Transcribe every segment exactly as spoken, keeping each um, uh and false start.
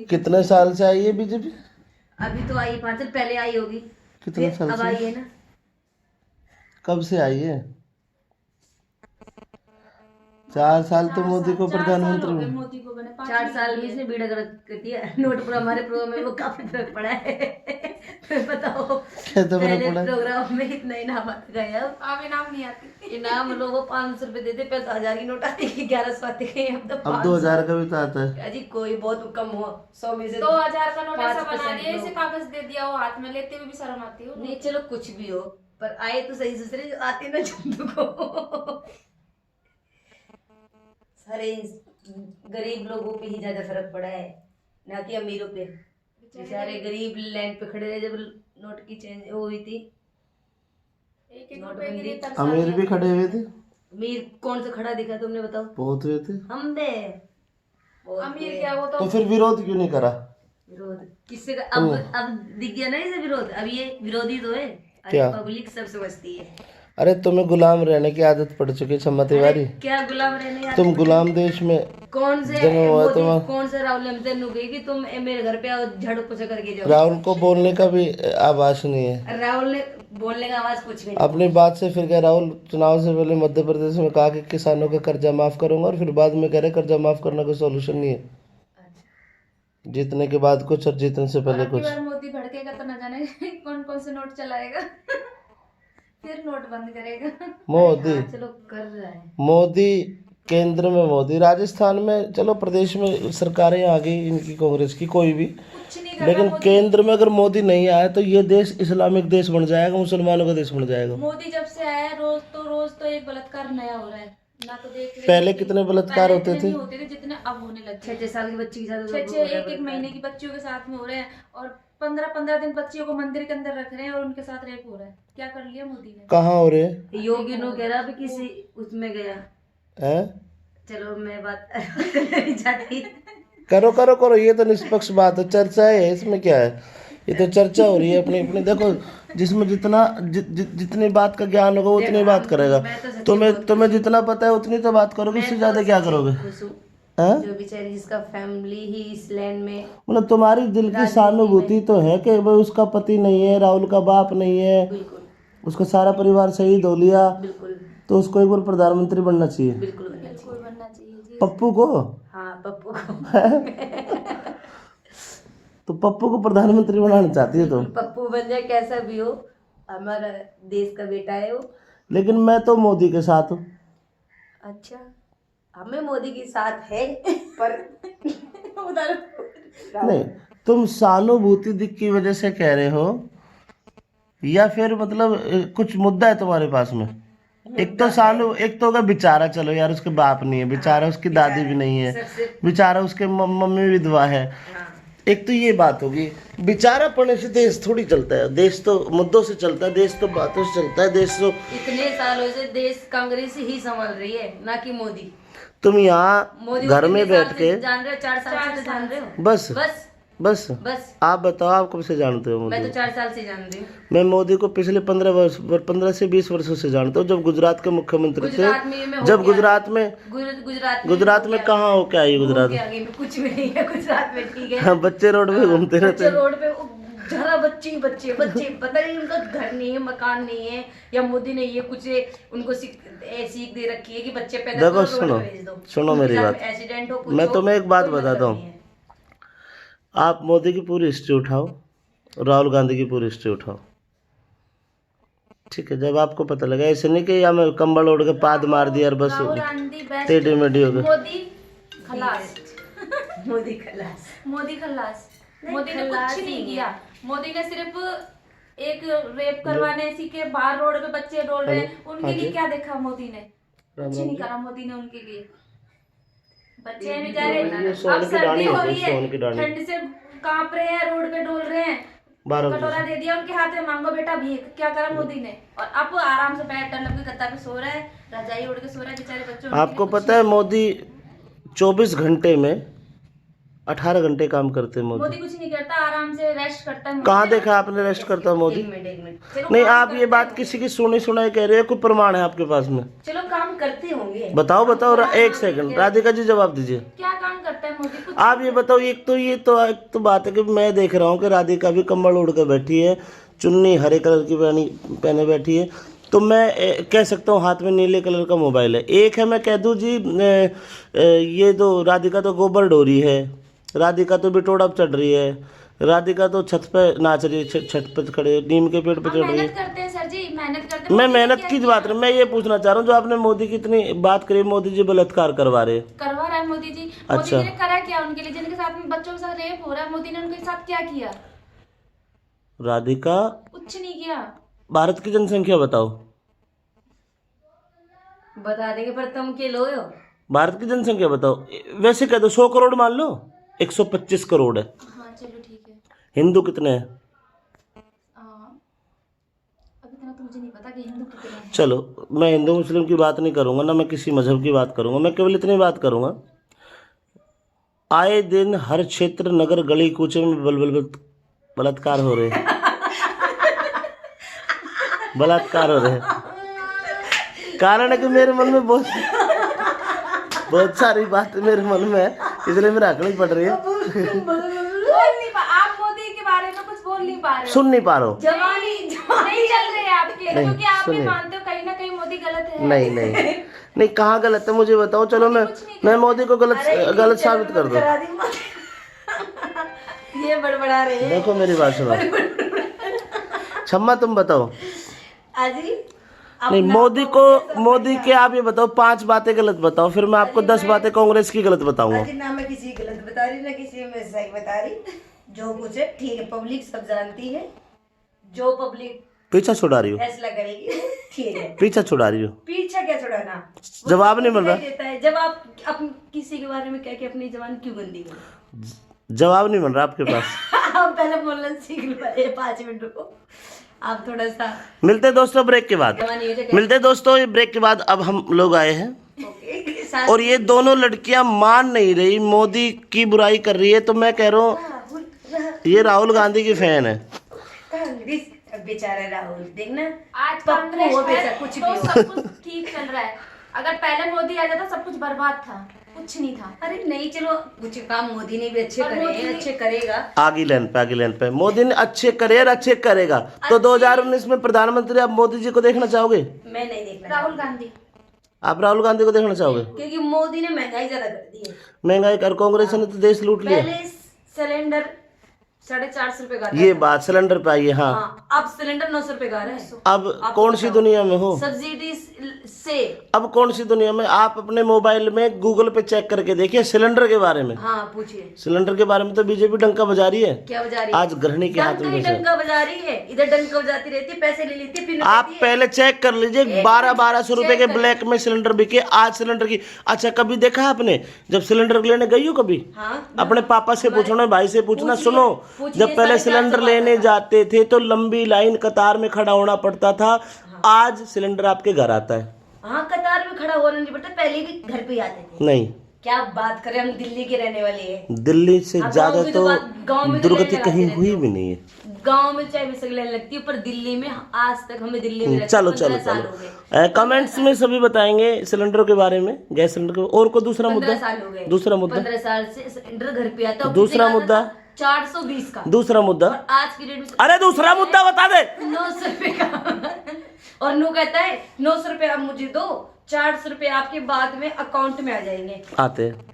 कितने साल से आई है बीजेपी? अभी तो आई पाँच साल पहले आई होगी। कितने साल से? अब आई है ना। कब से आई है? चार साल तो मोदी को प्रधानमंत्री बने। चार साल में इसने बीड़ा कर दिया नोट पर। हमारे प्रोग्राम में वो काफी फर्क पड़ा है। फिर बताओ, कैसे फर्क पड़ा? प्रोग्राम में इतना इनाम आता गया। अब इनाम नहीं आती। इनाम लोगों पाँच सौ रुपए देते, पहले तो हजार की नोट आती थी, ग्यारह सौ आती गई, अब तो अब दो हजार का भी तो आता है। जी कोई बहुत कम हो, सौ में से दो हजार का नोट ऐसा बना दिया, इसे कागज दे दिया हो हाथ में, लेते हुए भी शर्म आती हो। नहीं चलो कुछ भी हो, पर आए तो सही सुसरे, जो आते ना झंडू को। सारे गरीब लोगों पे ही ज्यादा फर्क पड़ा है, ना कि अमीरों पे। बेचारे गरीब लाइन पे खड़े रहे जब नोट की चेंज हुई थी। अमीर भी खड़े हुए थे। अमीर कौन सा खड़ा दिखा तुमने, बताओ? बहुत हुए थे। हम बे अमीर क्या वो तो। तो फिर विरोध क्यों नहीं करा? विरोध किससे? अब अब दिख गया ना इसे विरोध। अब ये विरोधी तो है, क्या? पब्लिक सब समझती है। अरे तुम्हें गुलाम रहने की आदत पड़ चुकी है छम्मा तिवारी। क्या गुलाम रहने? तुम गुलाम देश में कौन से मोदी, कौन से राहुल ने हमसे नु कही कि तुम मेरे घर पे आओ, झाड़ू पोछा करके जाओ? राहुल को बोलने का भी आवाज नहीं है। राहुल ने बोलने का आवाज कुछ भी नहीं। अपनी बात से फिर कह, राहुल चुनाव से पहले मध्य प्रदेश में कहा कि किसानों का कर्जा माफ करूंगा और फिर बाद में कह रहे कर्जा माफ करना कोई सॉल्यूशन नहीं है। जीतने के बाद कुछ और जीतने से पहले कुछ। मोदी भड़केगा तो ना जाने कौन कौन से नोट चलाएगा। फिर नोट बंद करेगा। मोदी चलो कर रहा है। मोदी केंद्र में मोदी, राजस्थान में चलो प्रदेश में सरकारें आ गई इनकी कांग्रेस की कोई भी, लेकिन केंद्र में अगर मोदी नहीं आया तो ये देश इस्लामिक देश बन जाएगा, मुसलमानों का देश बन जाएगा। मोदी जब से आया रोज तो रोज तो एक बलात्कार नया हो रहा है। पहले कितने बलात्कार होते थे? होते थे जितने अब होने लग गए। छह छह साल की बच्ची के साथ छह छह एक एक महीने की बच्चियों के साथ में हो रहे हैं और पंद्रह पंद्रह दिन बच्चियों को मंदिर के अंदर रख रहे हैं और उनके साथ रेप हो रहा है। क्या कर लिया मोदी ने? कहाँ हो रहे हैं? योगी नो कह रहा अभी किसी उसमें गया है। चलो मैं बात नहीं जाती। करो करो करो, ये तो निष्पक्ष बात है, चर्चा है, इसमें क्या है? ये तो चर्चा हो रही है अपनी अपनी। देखो जिसमें जितना जि, जि, जितनी बात का ज्ञान होगा उतनी बात करेगा। तुम्हें तुम्हें जितना पता है उतनी तो बात करोगे, इससे ज्यादा क्या करोगे? हैं? जो बेचारी जिसका फैमिली ही इस लैंड में मतलब तुम्हारी दिल की सहानुभूति तो है कि भाई उसका पति नहीं है, राहुल का बाप नहीं है, उसका सारा परिवार शहीद हो लिया, तो उसको एक बार प्रधानमंत्री बनना चाहिए। बिल्कुल बनना चाहिए। पप्पू को? हाँ पप्पू को। तो पप्पू को प्रधानमंत्री बनाना चाहती है तुम? पप्पू बन जाए कैसा भी हो, हमारा देश का बेटा है वो। लेकिन मैं तो मोदी के साथ हूँ। अच्छा, हमें मोदी के साथ है पर उधर नहीं, तुम सहानुभूति दिख की वजह से कह रहे हो या फिर मतलब कुछ मुद्दा है तुम्हारे पास में? एक तो सालू एक तो होगा बेचारा, चलो यार उसके बाप नहीं है, बेचारा उसकी दादी भी नहीं है, बेचारा उसके मम्मी विधवा है। एक तो ये बात होगी, बेचारापने से देश थोड़ी चलता है, देश तो मुद्दों से चलता है, देश तो बातों से चलता है, देश तो इतने सालों से देश कांग्रेस ही संभाल रही है, ना कि मोदी। तुम यहाँ घर में बैठ के जान रहे हो, चार साल से तो जान रहे हो। बस बस बस। आप बताओ, आप कब से जानते हो मोदी? मैं तो चार साल से जान रही हूँ। मैं मोदी को पिछले पंद्रह वर्ष, पंद्रह से बीस वर्षों से जानता हूँ, जब गुजरात के मुख्यमंत्री थे, जब गुजरात में गुजरात में कहाँ होके आई गुजरात? कुछ भी नहीं है गुजरात में, ठीक है। हाँ, बच्चे रोड पे घूमते रहते हैं। रोड पे जरा बच्चे बच्चे बच्चे पता नहीं उनका घर नहीं है, मकान नहीं है, या मोदी ने ये कुछ उनको सीख दे रखी है कि बच्चे पैदा करो, रोड पे भेज दो। सुनो मेरी बात, मैं तुम्हें एक बात बताता हूँ। आप मोदी की पूरी हिस्ट्री उठाओ, राहुल गांधी की पूरी हिस्ट्री उठाओ, ठीक है? जब आपको पता लगा, ऐसे नहीं कि या मैं कंबल ओढ़ के पाद मार दिया और बस हो गया, टेढ़ी मेढ़ी हो गई। मोदी खलास। मोदी खलास। मोदी खलास। मोदी ने कुछ नहीं किया। मोदी ने सिर्फ एक रेप करवाने सी के बाहर रोड पे बच्चे डोल रहे हैं, उनके लिए क्या देखा मोदी ने? कुछ नहीं करा मोदी ने उनके लिए। बच्चे बेचारे, अब सर्दी हो रही है, ठंड से कांप रहे हैं, रोड पे डोल रहे हैं। कटोरा दे दिया उनके हाथ में, मांगो बेटा भीख। क्या करा मोदी ने? और अब आराम से बैठ, डर लग के गद्दा पे सो रहे हैं, रजाई ओढ़ के सो रहे हैं बेचारे बच्चे। आपको पता है मोदी चौबीस घंटे में अठारह घंटे काम करते हैं मोदी। मोदी कुछ नहीं करता, आराम से रेस्ट करता है। कहाँ देखा आपने रेस्ट करता मोदी? नहीं, आप ये बात किसी की सुनी सुनाई कह रहे हो, कोई प्रमाण है आपके पास में? चलो काम करते होंगे। बताओ बताओ, एक सेकंड राधिका जी जवाब दीजिए। क्या काम करता है? आप ये बताओ, एक तो, ये तो, एक तो बात है कि मैं देख रहा हूँ कि राधिका भी कंबल ओढ़ के बैठी है, चुन्नी हरे कलर की पहनी, पहने बैठी है, तो मैं ए, कह सकता हूँ हाथ में नीले कलर का मोबाइल है। एक है, मैं कह दूँ जी, ए, ए, ये तो राधिका तो गोबर ढो रही है, राधिका तो बिटोड़ा पे चढ़ रही है, राधिका तो छत पे नाच रही है, छ-, छत पे खड़े, नीम के पेड़ पे चढ़ रही है। मेहनत करते हैं सर जी, मेहनत करते हैं। मैं मेहनत की बात नहीं, मैं ये पूछना चाह रहा हूँ, जो आपने मोदी की इतनी बात करी, मोदी जी बलात्कार करवा रहे। करवा रहा है मोदी जी। मोदी अच्छा। जी ने करा क्या उनके लिए, जिनके साथ में बच्चों के साथ रेप हो रहा है, मोदी ने उनके साथ क्या किया? राधिका, कुछ नहीं किया। भारत की जनसंख्या बताओ। बता देंगे, पर तुम के लो हो? भारत की जनसंख्या बताओ। वैसे कह दो, सौ करोड़ मान लो, एक सौ पच्चीस करोड़ है। हाँ, चलो ठीक है। हिंदू कितने हैं? आ, अब इतना तो मुझे नहीं पता कि हिंदू कितने हैं। चलो, मैं हिंदू मुस्लिम की बात नहीं करूँगा, ना मैं किसी मजहब की बात करूँगा, मैं केवल इतनी बात करूँगा, आए दिन हर क्षेत्र, नगर, गली कूचे में बल, बल, बल, बलात्कार हो रहे हैं। बलात्कार हो रहे हैं। कारण है कि मेरे मन में बहुत, बहुत सारी बात मेरे मन में है, इसलिए मेरे हकनी पड़ रही है। बोल नहीं पा, आप मोदी के बारे में कुछ बोल नहीं पा रहे हो। सुन नहीं पा रहे हो। जवानी, जवानी नहीं चल रही है आपकी, नहीं, क्योंकि आप भी मानते हो कहीं ना कहीं मोदी गलत है। नहीं, नहीं, नहीं, कहाँ गलत है मुझे बताओ। चलो, मैं, मैं मोदी को गलत, गलत साबित कर दूं। ये बड़बड़ा रहे हैं। देखो, मेरी बात सुनो। छम्मा, तुम बताओ। अजी, नहीं, मोदी को, मोदी के आप ये बताओ, पांच बातें गलत बताओ, फिर मैं आपको दस बातें कांग्रेस की गलत बताऊंगा। अजी, ना मैं किसी की गलत बता रही, ना किसी में सही बता रही। जो कुछ है ठीक है, पब्लिक सब जानती है। जो पब्लिक पीछा छुड़ा रही हो। फैसला करेगी, ठीक है। पीछा छुड़ा रही हो। पीछा क्या छुड़ाना? जवाब नहीं मिल रहा। देता है, जब आप अप-, किसी के बारे में कह के अपनी जबान क्यों गंदी करो? जवाब नहीं मिल रहा आपके पास। आप पहले बोलना सीख लो, ये पाँच मिनट रुको। आप थोड़ा सा मिलते हैं दोस्तों ब्रेक के बाद। जवान ये जो मिलते हैं दोस्तों, ये ब्रेक के बाद अब हम लोग आए हैं। ओके, साथ और ये दोनों लड़कियां मान नहीं रही, मोदी की बुराई कर रही है, तो मैं कह रहा हूँ राहुल, राहुल। ये राहुल गांधी की फैन है। कांग्रेस, बेचारा राहुल, देखना, आज पप्पू कांग्रेस हो है, बेचारा, कुछ तो भी हो। सब कुछ ठीक चल रहा है। अगर पहले मोदी आ जाता, सब कुछ बर्बाद था, कुछ नहीं था। अरे नहीं, चलो, कुछ काम मोदी ने भी अच्छे पर करे मोदी हैं, ने अच्छे करेगा। आगी लाइन पे, आगी लाइन पे, मोदी ने अच्छे करे और अच्छे करेगा। तो अच्छे दो हज़ार उन्नीस में प्रधानमंत्री आप मोदी जी को देखना चाहोगे? मैं नहीं देखना राहुल चाहूंगी। गांधी। आप राहुल गांधी को देखना चाहोगे? क्योंकि मोदी ने महंगाई ज्यादा कर दी है। महंगाई कर, कांग्रेस ने तो देश लूट लिया। पहले सिलेंडर साढ़े चार सौ रुपए का आता ये था। बात सिलेंडर पे आई है, हाँ। हाँ, अब सिलेंडर नौ सौ रुपए का आ रहा है। अब आप कौन सी बताओ। दुनिया में हो? सब्सिडी स-, से। अब कौन सी दुनिया में? आप अपने मोबाइल में गूगल पे चेक करके देखिए सिलेंडर के बारे में। हाँ, पूछिए। सिलेंडर के बारे में तो बीजेपी डंका बजा रही है। क्या बजा रही है? आज गृहिणी के हाथ में डंका ही पैसा है। डंका बजा रही है, इधर डंका बजाती रहती है, पैसे ले लेती है, फिर आप कहती है, पहले चेक कर लीजिए, एक बारह, मिनट, बारह सौ रुपए चेक के कर ब्लैक में सिलेंडर बिके, आज सिलेंडर की। अच्छा, कभी देखा आपने जब सिलेंडर लेने गई हो कभी? हाँ। अपने पापा से पूछना, भाई से पूछना। पूछिए, सुनो, पूछिए, जब पहले साढ़े चार सौ सिलेंडर लेने जाते थे तो लंबी लाइन, कतार में खड़ा होना पड़ता था। हाँ। आज सिलेंडर आपके घर आता है। हाँ, कतार में खड़ा होना नहीं पड़ता, पहले भी घर पे ही आते थे। नहीं। क्या बात करें, हम दिल्ली के रहने वाले हैं। दिल्ली से ज्यादा तो दुर्गति कहीं हुई भी नहीं है। गांव में चाय बिस्किट लेने लगती हूँ, पर दिल्ली में आज तक हमें दिल्ली में हम्म, रहते चलो, पन्द्रह चलो, साल चलो। हो गए। अ, कमेंट्स में सभी बताएंगे सिलेंडर के बारे में, गैस सिलेंडर के। और को दूसरा मुद्दा? पन्द्रह साल हो गए। दूसरा मुद्दा? पन्द्रह साल से सिलेंडर घर पे आता है, दूसरा मुद्दा? चार सौ बीस का। दूसरा मुद्दा? और आज की डेट में अरे, दूसरा मुद्दा बता दे। नौ सौ रुपए का। और नू कहता है, "नौ सौ रुपए आप मुझे दो, चार सौ रुपए आपके बाद में अकाउंट में आ जाएंगे।" आते हैं।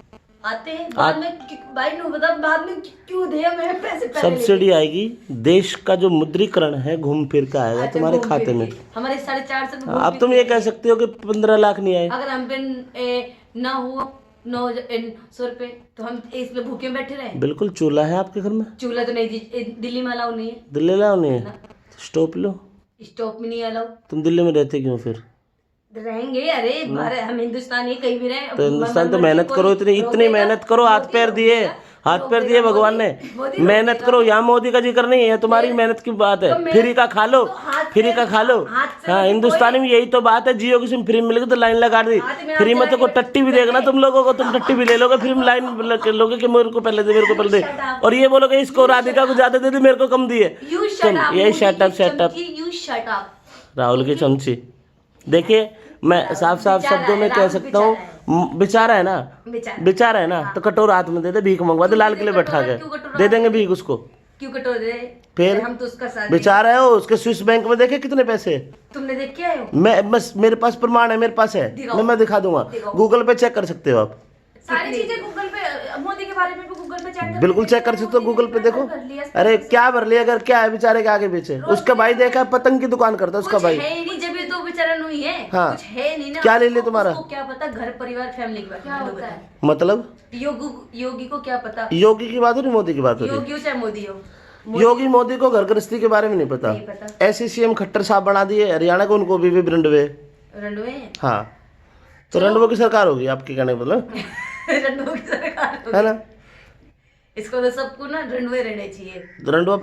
आते हैं, बाद में क्यों, भाई, नू बता, बाद में क्यों दे हमें पैसे पहले लेके? सब्सिडी आएगी, देश का जो मुद्रीकरण है, घूम फिर के आएगा तुम्हारे खाते में। अच्छा, घूम फिर के। हमारे साढ़े चार सौ में घूम फिर के आएगा। हाँ, अब तुम ये कह सकते हो कि पन्द्रह लाख नहीं आए। अगर हम पे, ए, ना हो नौ, ए, सौ रुपए, तो हम इसमें भूखे बैठे रहे? बिल्कुल, चूल्हा है आपके घर में? चूल्हा तो नहीं जी, ए, दिल्ली में अलाउ नहीं है। दिल्ली अलाउ नहीं है? ना। स्टोव लो। स्टोव में नहीं अलाउ। तुम दिल्ली में रहते क्यों फिर? रहेंगे, अरे, हम्म। भारत, हम हिंदुस्तानी कहीं भी रहें, तो हिंदुस्तान तो मेहनत करो, इतनी, इतनी मेहनत करो, हाथ पैर दिए, हाथ पैर दिए भगवान ने, मेहनत करो। यहाँ मोदी का जिक्र नहीं है, तुम्हारी मेहनत की बात है। फ्री का खा लो, फ्री का खा लो। हाँ, हिंदुस्तानी में यही तो बात है, जियो की सिम फ्री में मिलेगी तो लाइन लगा दी। फ्री में तो कोई टट्टी भी देगा ना तुम लोगों को, तुम टट्टी भी ले लोगे, फ्री में लाइन लग लोगे कि मेरे को पहले दे, मेरे को पहले दे। और ये बोलोगे इसको राधिका को ज्यादा दे दी, मेरे को कम दिए। तुम ये shut up, shut up। Rahul की चमची। देखिए, मैं साफ साफ शब्दों में कह सकता हूँ, म- बेचारा है ना, बेचारा। बेचारा है ना, हाँ। तो कटोरा हाथ में दे दे, भीख मंगवा दे, लाल किले बैठा के दे देंगे भीख उसको। क्यों कटोरे? फिर हम तो उसका साथ बेचारा है, वो उसके स्विस बैंक में देखे कितने पैसे हैं। तुमने देख के आए हो? मैं बस, मेरे पास प्रमाण है, मेरे पास है। मैं मैं दिखा दूंगा। गूगल पे चेक कर सकते हो आप। सारी चीजें गूगल पे, मोदी के बारे में भी गूगल पे चेक कर, बिल्कुल चेक कर सकते हो, गूगल पे देखो। अरे क्या भर लिया, अगर क्या है बेचारे के आगे पीछे। उसका भाई देखा, पतंग की दुकान करता है उसका भाई। है ही नहीं, जब ये तो बेचारा नहीं है। हाँ। कुछ है नहीं ना। क्या ले ले तुम्हारा? क्या पता घर परिवार, फैमिली के बारे में क्या होता है। मतलब योगी योगी को क्या पता? योगी की बात हो रही, मोदी की बात हो रही? योगी हो चाहे मोदी हो। योगी मोदी को घर गृहस्थी के बारे में नहीं पता। नहीं पता। ऐसे सीएम खट्टर साहब बना दिए हरियाणा को, उनको भी, भी रंडवे। रंडवे हैं? हाँ। तो रंडवों की सरकार होगी आपके कहने का मतलब। रंडवों की सरकार होगी। है ना? इसको तो सबको ना रंडवे रहने चाहिए। तो रंडवा